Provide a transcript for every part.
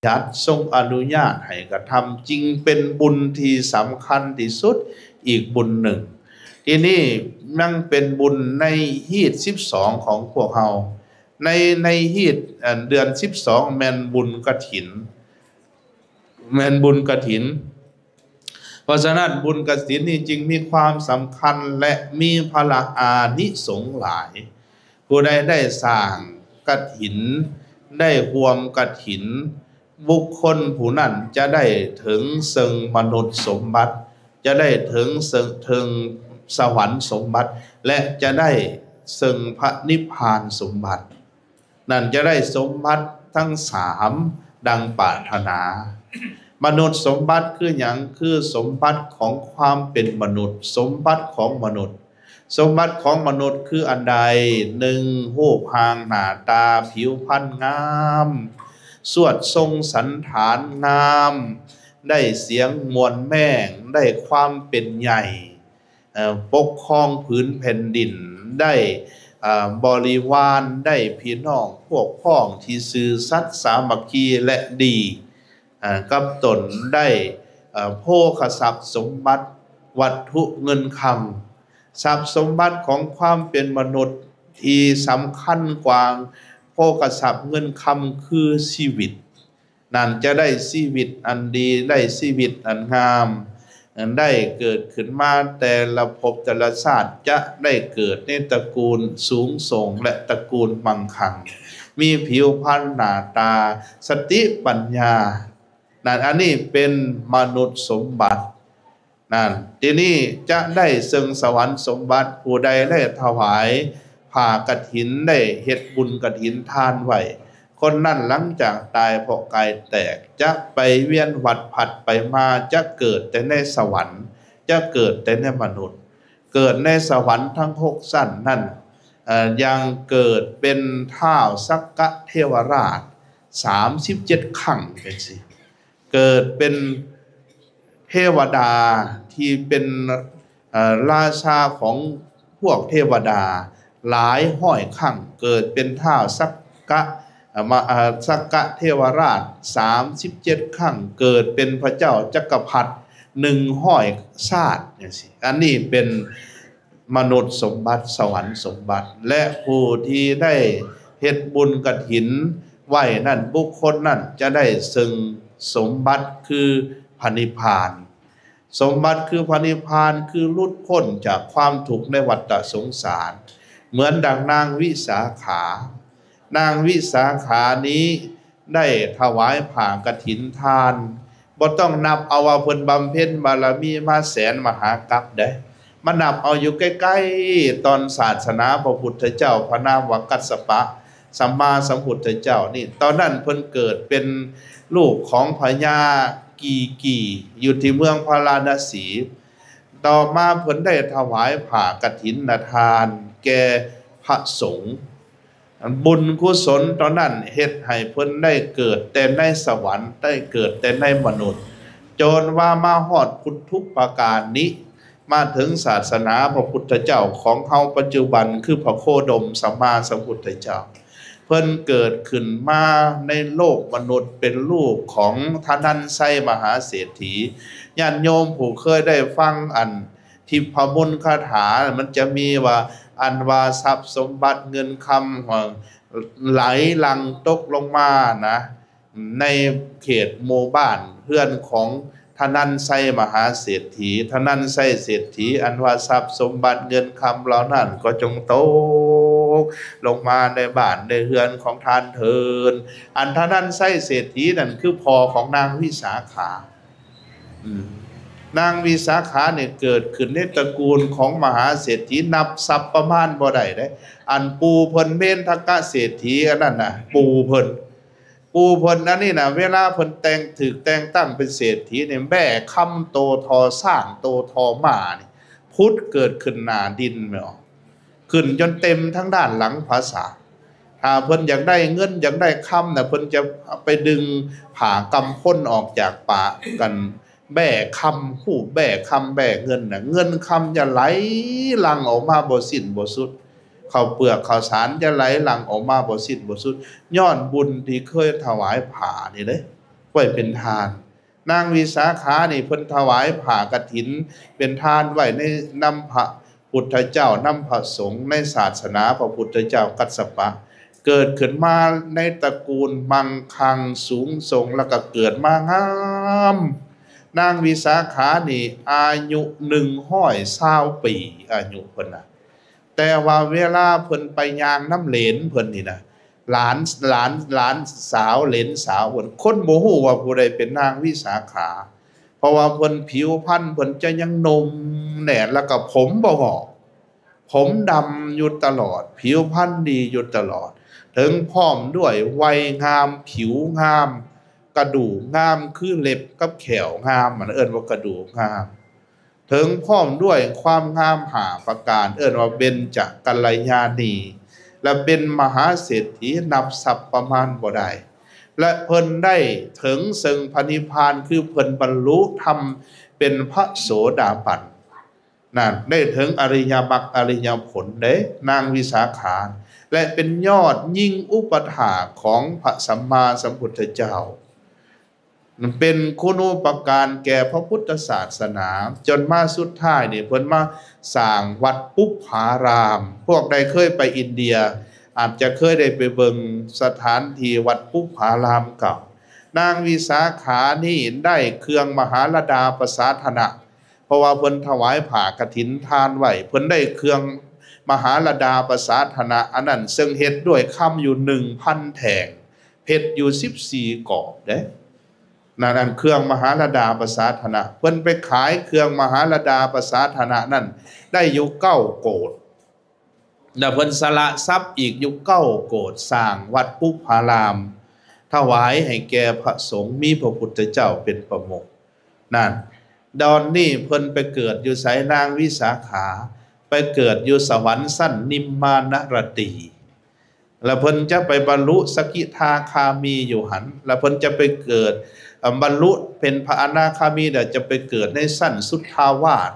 ຍັດ ຊົງອະນຸຍາດໃຫ້ກະທຳ ຈຶ່ງເປັນບຸນທີ່ສຳຄັນທີ່ສຸດອີກບຸນໜຶ່ງ. ທີນີ້ຍັງເປັນບຸນໃນຮີດສິບສອງຂອງພວກເຮົາ. ໃນ ໃນຮີດ ເອີ ເດືອນສິບສອງແມ່ນບຸນກະຖິນ ແມ່ນບຸນກະຖິນ. ເພາະສະນັ້ນ ບຸນກະຖິນນີ້ຈຶ່ງມີຄວາມສຳຄັນ ແລະ ມີພະລະອານິສົງຫຼາຍ. ຜູ້ໃດໄດ້ສ້າງກະຖິນ ໄດ້ຮ່ວມກະຖິນ ບຸກຄົນຜູ້ນັ້ນຈະໄດ້ເຖິງເຊິ່ງມະນຸດສົມບັດ, ຈະໄດ້ເຖິງເຊິ່ງ ເຖິງສະຫວັນສົມບັດ ແລະ ຈະໄດ້ເຊິ່ງພະນິບພານສົມບັດ. ນັ້ນຈະໄດ້ສົມບັດທັງສາມດັ່ງປາດຖະໜາ. ມະນຸດສົມບັດຄືຫຍັງ? ຄືສົມບັດຂອງຄວາມເປັນມະນຸດ, ສົມບັດຂອງມະນຸດ. ສົມບັດຂອງມະນຸດຄືອັນໃດ? ໜຶ່ງ, ຮູບຮ່າງໜ້າຕາຜິວພັນງາມ, ຊວດຊົງສັນຖານງາມ, ໄດ້ສຽງມ່ວນແມງ, ໄດ້ຄວາມເປັນໃຫຍ່, ເອີ ປົກຄອງຜືນແຜ່ນດິນ, ໄດ້ ເອີ ບໍລິວານ, ໄດ້ພີ່ນ້ອງພວກພ້ອງທີ່ຊື່ສັດສາມັກຄີ ແລະ ດີ ເອີ ກັບຕົນ, ໄດ້ ເອີ ໂພຄະຊັບສົມບັດ, ວັດຖຸເງິນຄຳ. ຊັບສົມບັດຂອງຄວາມເປັນມະນຸດທີ່ສຳຄັນກວ່າໂພຄະຊັບເງິນຄຳຄືຊີວິດ. ນັ້ນຈະໄດ້ຊີວິດອັນດີ, ໄດ້ຊີວິດອັນງາມ, ໄດ້ເກີດຂຶ້ນມາແຕ່ລະພົບແຕ່ລະຊາດ, ຈະໄດ້ເກີດໃນຕະກູນສູງສົ່ງ ແລະ ຕະກູນມັ່ງຄັ່ງ, ມີຜິວພັນໜ້າຕາ, ສະຕິປັນຍາ. ນັ້ນ ອັນນີ້ເປັນມະນຸດສົມບັດ. ນັ້ນ ທີນີ້ຈະໄດ້ເຊິ່ງສະຫວັນສົມບັດ, ຜູ້ໃດໄດ້ຖວາຍຜ້າກະຖິນ, ໄດ້ເຮັດບຸນກະຖິນທານໄວ້, ຄົນນັ້ນຫຼັງຈາກຕາຍເພາະກາຍແຕກ ຈະໄປວຽນວັດຜັດໄປມາ, ຈະເກີດແຕ່ໃນສະຫວັນ, ຈະເກີດແຕ່ໃນມະນຸດ. ເກີດໃນສະຫວັນທັງຫົກຊັ້ນນັ້ນ ເອີ ຍັງເກີດເປັນທ້າວສັກກະເທວະລາດສາມສິບເຈັດຄັ້ງ ຈັ່ງຊີ້. ເກີດເປັນເທວະດາທີ່ເປັນ ເອີ ລາຊາຂອງພວກເທວະດາຫຼາຍຮ້ອຍຄັ້ງ, ເກີດເປັນທ້າວສັກກະ ເອີ ມະ ເອີ ສັກກະເທວະລາດສາມສິບເຈັດຄັ້ງ, ເກີດເປັນພະເຈົ້າຈັກກະພັດໜຶ່ງຮ້ອຍຊາດ ຈັ່ງຊີ້. ອັນນີ້ເປັນ ມະນຸດສົມບັດ, ສະຫວັນສົມບັດ ແລະ ຜູ້ທີ່ໄດ້ເຮັດບຸນກະຖິນໄວ້ນັ້ນ, ບຸກຄົນນັ້ນຈະໄດ້ເຊິ່ງສົມບັດຄືພະນິບພານ. ສົມບັດຄືພະນິບພານ ຄືຫຼຸດພົ້ນຈາກຄວາມທຸກໃນວັດຕະສົງສານ, ເໝືອນດັ່ງນາງວິສາຂາ. ນາງວິສາຂານີ້ ໄດ້ຖວາຍຜ້າກະຖິນທານ, ບໍ່ຕ້ອງນັບເອົາວ່າເພິ່ນບຳເພັນບາລະມີມາແສນມະຫາກັບເດ້, ມານັບເອົາຢູ່ໃກ້ໆ ຕອນສາສະໜາພະພຸດທະເຈົ້າ ພະນາມວ່າກັດສະປະສຳມາສຳພຸດທະເຈົ້ານີ້, ຕອນນັ້ນເພິ່ນເກີດເປັນລູກຂອງພະຍາກີກີ ຢູ່ທີ່ເມືອງພາລານະສີ, ຕໍ່ມາເພິ່ນໄດ້ຖວາຍຜ້າກະຖິນນະທານແກ່ພະສົງ. ບຸນກຸສົນຕອນນັ້ນເຮັດໃຫ້ເພິ່ນໄດ້ເກີດແຕ່ໃນສະຫວັນ, ໄດ້ເກີດແຕ່ໃນມະນຸດ, ຈົນວ່າມາຮອດພຸດທຸປະການນີ້, ມາເຖິງສາສະໜາພະພຸດທະເຈົ້າຂອງເຮົາປັດຈຸບັນ ຄືພະໂຄດົມສຳມາສຳພຸດທະເຈົ້າ. ເພິ່ນເກີດຂຶ້ນມາໃນໂລກມະນຸດ ເປັນລູກຂອງທະນັນໄຊມະຫາເສດຖີ. ຍາດໂຍມຜູ້ເຄີຍໄດ້ຟັງອັນ ທິບພະມົນຄາຖາ ມັນຈະມີວ່າ ອັນວ່າຊັບສົມບັດເງິນຄຳ ເອີ ໄຫຼຫຼັ່ງຕົກລົງມານະ ໃນເຂດໝູ່ບ້ານເຮືອນຂອງທະນັນໄຊມະຫາເສດຖີ, ທະນັນໄຊເສດຖີ, ອັນວ່າຊັບສົມບັດເງິນຄຳເຫຼົ່ານັ້ນກໍຈົ່ງຕົກລົງມາໃນບ້ານໃນເຮືອນຂອງທ່ານເທີ້ນ. ອັນທະນັນໄຊເສດຖີນັ້ນຄືພໍ່ຂອງນາງວິສາຂາ. ອືມ ນາງວິສາຂານີ້ເກີດຂຶ້ນໃນຕະກູນຂອງມະຫາເສດຖີ ນັບສັບປະມານບໍ່ໄດ້ເດ້. ອັນປູ່ເພິ່ນເມນທະກະເສດຖີ ອັນນັ້ນນະ ປູ່ເພິ່ນ ປູ່ເພິ່ນອັນນີ້ນະ ເວລາເພິ່ນແຕ່ງ ຖືກແຕ່ງຕັ້ງເປັນເສດຖີນີ້ ແບ້ຄຳໂຕທໍ່ຊ້າງ ໂຕທໍ່ມ້ານີ້ ຜຸດເກີດຂຶ້ນໜ້າດິນແມ່ນບໍ່? ຂຶ້ນຈົນເຕັມທາງດ້ານຫຼັງຜາສາດ. ຖ້າເພິ່ນຢາກໄດ້ເງິນ ຢາກໄດ້ຄຳນະ ເພິ່ນຈະໄປດຶງຜ້າກຳພົນອອກຈາກປາກກັນ ແບ້ຄຳ ຮູບແບ້ຄຳແບ້ເງິນນະ ເງິນຄຳຈະໄຫຼຫຼັ່ງອອກມາບໍ່ສິ້ນບໍ່ສຸດ, ເຂົ້າເປືອກເຂົ້າສານຈະໄຫຼຫຼັ່ງອອກມາບໍ່ສິ້ນບໍ່ສຸດ ຍ້ອນບຸນທີ່ເຄີຍຖວາຍຜ້ານີ້ເດ້. ວ້ເປັນທານ. ນາງວິສາຂານີ້ເພິ່ນຖວາຍຜ້າກະຖິນເປັນທານໄວ້ໃນ ນຳພະພຸດທະເຈົ້າ ນຳພະສົງ ໃນສາສະໜາພະພຸດທະເຈົ້າກັດສະປະ ເກີດຂຶ້ນມາໃນຕະກູນມັ່ງຄັ່ງສູງສົ່ງ ແລ້ວກໍເກີດມາງາມ. ນາງວິສາຂານີ້ອາຍຸໜຶ່ງຮ້ອຍຊາວປີ ອາຍຸເພິ່ນນະ. ແຕ່ວ່າເວລາເພິ່ນໄປຍ່າງນຳເຫຼນເພິ່ນນີ້ນະ ຫຼານ ຫຼານ ຫຼານສາວ ເຫຼນສາວເພິ່ນ ຄົນບໍ່ຮູ້ວ່າຜູ້ໃດເປັນນາງວິສາຂາ ເພາະວ່າເພິ່ນ ຜິວພັນເພິ່ນຈະຍັງໜຸ່ມແໜ້ນ ແລ້ວກໍຜົມບໍ່ງອກ ຜົມດຳຢູ່ຕະຫຼອດ ຜິວພັນດີຢູ່ຕະຫຼອດ ເຖິງພ້ອມດ້ວຍໄວງາມ ຜິວງາມ ກະດູກງາມ ຄືເລັບກັບແຂ້ວງາມ ອັນເອີ້ນວ່າກະດູກງາມ ເຖິງພ້ອມດ້ວຍຄວາມງາມຫ້າປະການ ເອີ້ນວ່າເບັນຈະກັນລະຍານີ ແລະ ເປັນມະຫາເສດຖີ ນັບຊັບປະມານບໍ່ໄດ້ ແລະ ເພິ່ນໄດ້ເຖິງເຊິ່ງພະນິບພານ ຄືເພິ່ນບັນລຸທຳເປັນພະໂສດາບັນ ນັ້ນ ໄດ້ເຖິງອະລິຍະມັກອະລິຍະຜົນເດ້ ນາງວິສາຂາ ແລະ ເປັນຍອດຍິງອຸປະຖາກຂອງພະສຳມາສຳພຸດທະເຈົ້າ ເປັນຄຸນູປະການແກ່ພະພຸດທະສາສະໜາ ຈົນມາສຸດທ້າຍນີ້ເພິ່ນມາສ້າງວັດປຸບພາລາມ ພວກໃດເຄີຍໄປອິນເດຍ ອາດຈະເຄີຍໄດ້ໄປເບິ່ງສະຖານທີ່ວັດປຸບພາລາມເກົ່າ. ນາງວິສາຂານີ້ໄດ້ເຄື່ອງມະຫາລະດາປະສາທະນະ ເພາະວ່າເພິ່ນຖວາຍຜ້າກະຖິນທານໄວ້ ເພິ່ນໄດ້ເຄື່ອງມະຫາລະດາປະສາທະນະອັນນັ້ນ ເຊິ່ງເຮັດດ້ວຍຄຳຢູ່ໜຶ່ງພັນແທ່ງ ເພັດຢູ່ສິບສີ່ກອບເດ້ ນັ້ນ ອັນເຄື່ອງມະຫາລະດາປະສາທະນະ ເພິ່ນໄປຂາຍເຄື່ອງມະຫາລະດາປະສາທະນະນັ້ນ ໄດ້ຢູ່ເກົ້າໂກດ ແລ້ວເພິ່ນສະຫຼະຊັບອີກຢູ່ເກົ້າໂກດ ສ້າງວັດປຸບພາລາມ ຖວາຍໃຫ້ແກ່ພະສົງ ມີພະພຸດທະເຈົ້າເປັນປະມຸກ ນັ້ນ ດອນນີ້ເພິ່ນໄປເກີດຢູ່ໃສ? ນາງວິສາຂາ ໄປເກີດຢູ່ສະຫວັນຊັ້ນນິມມານະລະຕີ ແລ້ວເພິ່ນຈະໄປບັນລຸສະກິທາຄາມີຢູ່ຫັ້ນ ແລ້ວເພິ່ນຈະໄປເກີດ ເອີ່ມ ບັນລຸເປັນພະອະນາຄາມີ ແລ້ວຈະໄປເກີດໃນຊັ້ນສຸດທາວາດ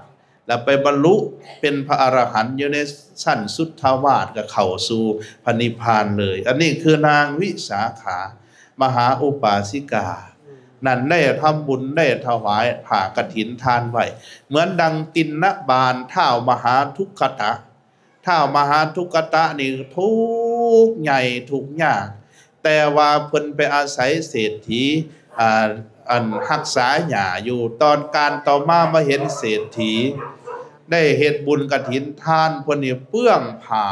ແລ້ວໄປບັນລຸເປັນພະອະລະຫັນຢູ່ໃນຊັ້ນສຸດທາວາດ ກໍເຂົ້າສູ່ພະນິບພານເລີຍ. ອັນນີ້ຄືນາງວິສາຂາ ມະຫາອຸປາສິກາ ນັ້ນໄດ້ທຳບຸນ ໄດ້ຖວາຍຜ້າກະຖິນທານໄວ້ ເໝືອນດັ່ງຕິນນະບານທ້າວມະຫາທຸກກະຕະ. ທ້າວມະຫາທຸກກະຕະນີ້ທຸກໃຫຍ່ທຸກຍາກ ແຕ່ວ່າເພິ່ນໄປອາໄສເສດຖີ ອ່າ ອັນຮັກສາຫຍ້າຢູ່ ຕອນການຕໍ່ມາມາເຫັນເສດຖີ ໄດ້ເຮັດບຸນກະຖິນທານ ເພິ່ນນີ້ເປື້ອງຜ້າ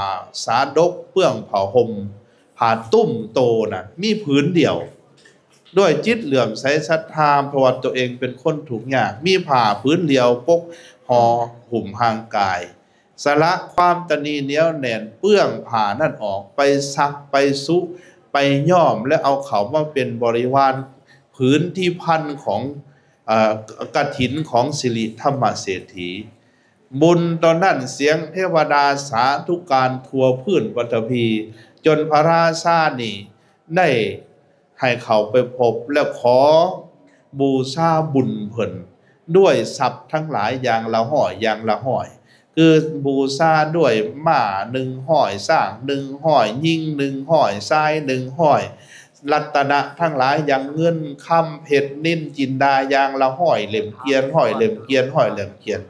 ສາດົກ ເປື້ອງຜ້າຫົ່ມ ຜ້າຕຸ້ມໂຕນະ ມີຜືນດຽວ ດ້ວຍຈິດເຫຼື້ອມໃສສັດທາ ເພາະວ່າຕົວເອງເປັນຄົນທຸກຍາກ ມີຜ້າຜືນດຽວປົກຫໍ່ຫຸ້ມຮ່າງກາຍ ສະຫຼະຄວາມຕະໜີໜຽວແໜ້ນ ເປື້ອງຜ້ານັ້ນອອກ ໄປສັກ ໄປສຸ ໄປຍ້ອມ ແລະ ເອົາເຂົ້າມາເປັນບໍລິວານຜືນທີ່ພັນຂອງ ເອີ ກະຖິນຂອງສິລິທຳມະເສດຖີ. ບຸນຕອນນັ້ນ ສຽງເທວະດາສາທຸການທົ່ວພື້ນປະຖະວີ ຈົນພະລາຊານີ້ໄດ້ ໃຫ້ເຂົ້າໄປພົບ ແລະ ຂໍບູຊາບຸນເພິ່ນດ້ວຍຊັບທັງຫຼາຍຢ່າງລະຮ້ອຍ ຢ່າງລະຮ້ອຍ ຄືບູຊາດ້ວຍມ້າໜຶ່ງຮ້ອຍ ຊ້າງໜຶ່ງຮ້ອຍ ຍິງໜຶ່ງຮ້ອຍ ຊາຍໜຶ່ງຮ້ອຍ ລັດຕະນະທັງຫຼາຍຢ່າງເງິນຄຳເພັດນິນຈິນດາຢ່າງລະຮ້ອຍເຫຼັ້ມກຽນ ຮ້ອຍເຫຼັ້ມກຽນ ຮ້ອຍເຫຼັ້ມກຽນ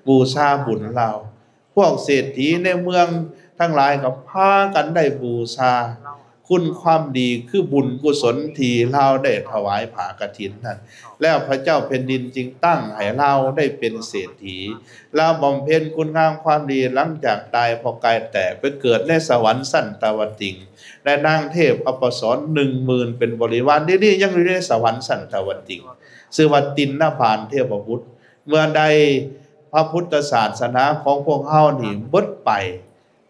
ບູຊາບຸນລາວ. ພວກເສດຖີໃນເມືອງທັງຫຼາຍກໍພາກັນໄດ້ບູຊາຄຸນຄວາມດີ ຄືບຸນກຸສົນທີ່ລາວໄດ້ຖວາຍຜ້າກະຖິນນັ້ນ ແລ້ວພະເຈົ້າແຜ່ນດິນຈຶ່ງຕັ້ງໃຫ້ລາວໄດ້ເປັນເສດຖີ. ລາວບຳເພັນຄຸນງາມຄວາມດີ ຫຼັງຈາກຕາຍພໍ່ກາຍແຕກ ໄປເກີດໃນສະຫວັນຊັ້ນຕາວະຕິງ ແລະ ນາງເທບອັບປະສອນໜຶ່ງໝື່ນເປັນບໍລິວານ ດຽວນີ້ຍັງຢູ່ໃນສະຫວັນຊັ້ນຕາວະຕິງ ຊື່ວ່າຕິນນະບານເທວະບຸດ. ເມື່ອໃດພະພຸດທະສາສະໜາຂອງພວກເຮົານີ້ໝົດໄປ,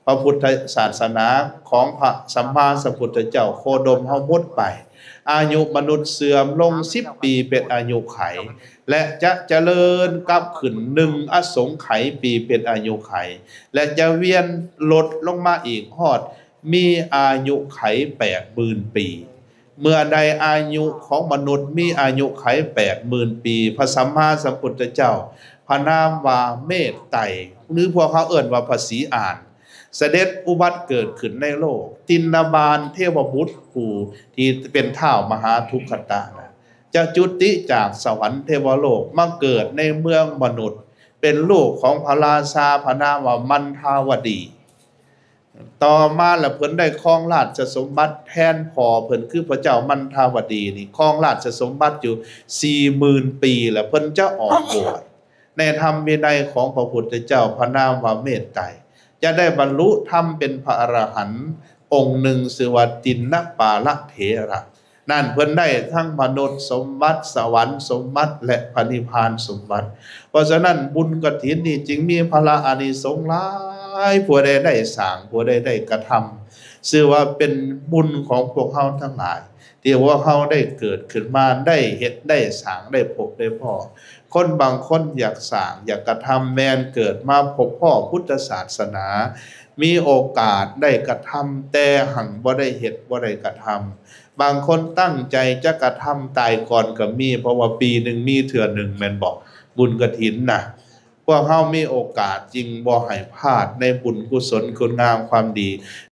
ພະພຸດທະສາສະໜາຂອງພະສຳມາສຳພຸດທະເຈົ້າໂຄດົມເຮົາໝົດໄປ, ອາຍຸມະນຸດເສື່ອມລົງສິບປີເປັນອາຍຸໄຂ ແລະ ຈະຈະເລີນກັບຂຶ້ນໜຶ່ງອະສົງໄຂປີເປັນອາຍຸໄຂ ແລະ ຈະວຽນລົດລົງມາອີກຮອດ ມີອາຍຸໄຂແປດໝື່ນປີ. ເມື່ອໃດອາຍຸຂອງມະນຸດມີອາຍຸໄຂແປດໝື່ນປີ, ພະສຳມາສຳພຸດທະເຈົ້າ ພະນາມວ່າເມດໄຕ ຫຼື ພວກເຮົາເອີ້ນວ່າພະສີອານ ສະເດັດອຸບັດເກີດຂຶ້ນໃນໂລກ. ຕິນນະບານເທວະບຸດ ຜູ້ທີ່ເປັນທ້າວມະຫາທຸກກະຕະນະ ຈະຈຸຕິຈາກສະຫວັນເທວະໂລກ ມາເກີດໃນເມືອງມະນຸດ ເປັນລູກຂອງພະລາຊາ ພະນາມວ່າມັນທາວະດີ. ຕໍ່ມາລະເພິ່ນໄດ້ຄອງລາຊະສົມບັດແທນພໍ່ເພິ່ນ ຄືພະເຈົ້າມັນທາວະດີນີ້ ຄອງລາຊະສົມບັດຢູ່ສີ່ໝື່ນປີ ລະເພິ່ນຈະອອກບວດໃນທຳວິໄນຂອງພະພຸດທະເຈົ້າ ພະນາມວ່າເມດໄຕ ຈະໄດ້ບັນລຸທຳເປັນພະອະລະຫັນອົງໜຶ່ງ ຊື່ວ່າຕິນນະປາລະເຖລະ. ນັ້ນເພິ່ນໄດ້ທັງມະນຸດສົມບັດ, ສະຫວັນສົມບັດ ແລະ ພະນິບພານສົມບັດ. ເພາະສະນັ້ນ ບຸນກະຖິນນີ້ຈຶ່ງມີພະລະອານິສົງຫຼາຍ, ຜູ້ໃດໄດ້ສ້າງ, ຜູ້ໃດໄດ້ກະທຳ, ຊື່ວ່າເປັນບຸນຂອງພວກເຮົາທັງຫຼາຍ ທີ່ພວກເຮົາໄດ້ເກີດຂຶ້ນມາ, ໄດ້ເຮັດ, ໄດ້ສ້າງ, ໄດ້ພົບໄດ້ພໍ້. ຄົນບາງຄົນຢາກສ້າງ, ຢາກກະທຳ, ແມ່ນເກີດມາພົບພໍ້ພຸດທະສາສະໜາ, ມີໂອກາດໄດ້ກະທຳ, ແຕ່ຫາກບໍ່ໄດ້ເຮັດ, ບໍ່ໄດ້ກະທຳ. ບາງຄົນຕັ້ງໃຈຈະກະທຳ, ຕາຍກ່ອນກໍມີ, ເພາະວ່າປີໜຶ່ງມີເທື່ອໜຶ່ງ ແມ່ນບໍ່? ບຸນກະຖິນນະ. ພວກເຮົາມີໂອກາດຈຶ່ງບໍ່ໃຫ້ພາດໃນບຸນກຸສົນຄຸນງາມຄວາມດີ.